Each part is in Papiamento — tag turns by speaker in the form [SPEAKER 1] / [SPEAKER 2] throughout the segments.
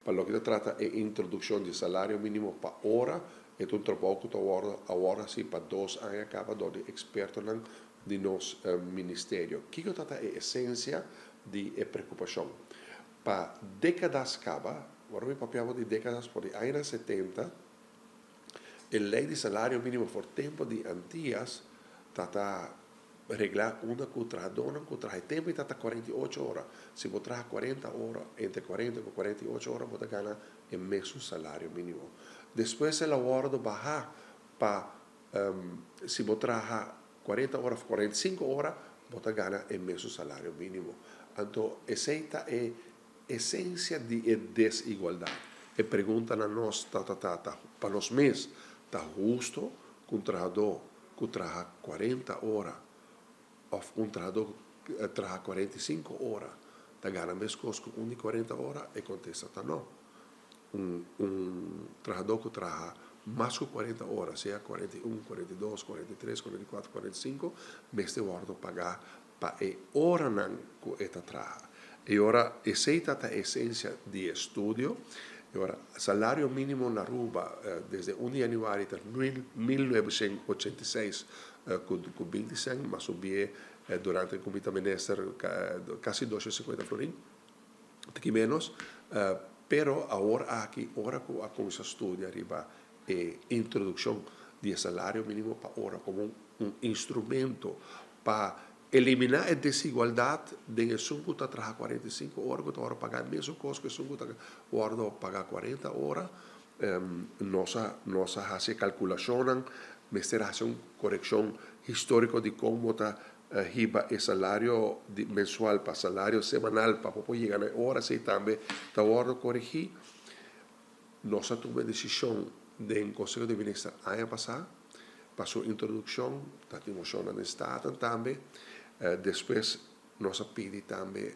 [SPEAKER 1] Pa loke ta trata e introdukshon di salario mínimo pa ora, e ta un trabou ku ta awor asina pa 2 aña kaba dor di ekspertonan di nos ministerio. Kiko ta e esensia di e preokupashon? Pa dékada kaba, awor mi papia di dékada, for di aña 70, e lei di salario mínimo for tempu di Antias ta regla unda ku trahadónan ku traha tempu ta 48 ora. Si bo traha 40 ora, entre 40 i 48 ora, bo ta gana e mesun salario mínimo. Despues el a wòrdu baha pa si bo traha 40 ora, 45 ora, bo ta gana e mesun salario mínimo. Anto, esei ta e esensia di desigualdat. E pregunta na nos, ta, pa nos mes, ta hustu ku un trahadó ku traha 40 ora, òf un trahadó ku traha 45 ora, ta gana meskos ku un di 40 ora? E kontesta ta no. Un trahadó ku traha mas ku 40 ora, sea 41, 42, 43, 44, 45, mester wòrdu pagá pa e oranan ku e ta traha. I ora, esei ta e esensia di estudio. I ora, salario mínimo na Aruba desde 1 di yanüari di 1986 ku 20 sènt, m'a subi durante e komité minister kasi 250 florin, aki ménos, pero awor aki, ora ku a kuminsá studia riba e introdukshon di salario mínimo pa ora komo un instrumento pa eliminá e desigualdat di esun ku ta traha 45 ora, ku ta wòrdu pagá mesun kos ku esun ku ta wòrdu pagá 40 ora, nos a hasi kalkulashon, mester hasi un korekshon históriko di kon ta hiba e salario mensual pa salario semanal pa por yega na ora, asina tambe ta wòrdu korigí. Nos a tuma desishon den Konseho di Minister aña pasá pa su introdukshon, ta moshon na Staten tambe. Despues nos a pidi tambe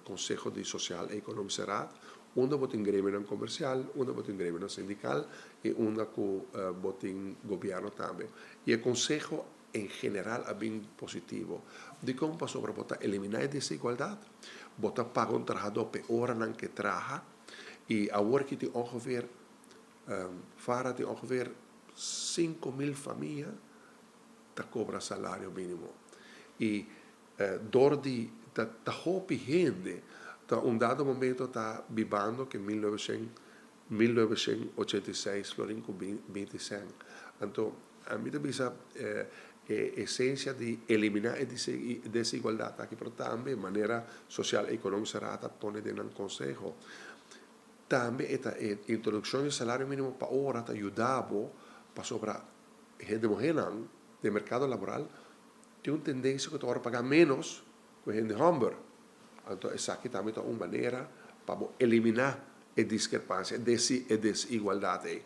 [SPEAKER 1] Konseho di Sosial i Ekonómiko Raad, unda bo tin gremio komersial, unda bo tin gremio sindikal i unda ku bo tin gobièrnu tambe. I e konseho en general a bin positivo. Di kon? Pasobra bo ta eliminá e desigualdat, bo ta paga un trahadó pa oranan ku e traha, i awor ku tin ongeveer, fara tin ongeveer 5 mil famia ta kobra salario mínimo. I dor di ta hopi hende ta un dado momento ta bibando ku 1986 florin ku 20 sènt. Anto, ami ta bisa e esensia di eliminá e desigualdat aki, pero tambe manera sosial ekonómiko raad a pone den un konseho. Tambe e introdukshon di salario mínimo pa ora ta yuda pasobra hende muhénan den merkado laboral tin un tendensia ku ta wòrdu pagá ménos ku hende hòmber. Anto, esaki tambe ta un manera pa eliminá e diskrepansia, e desigualdat ei.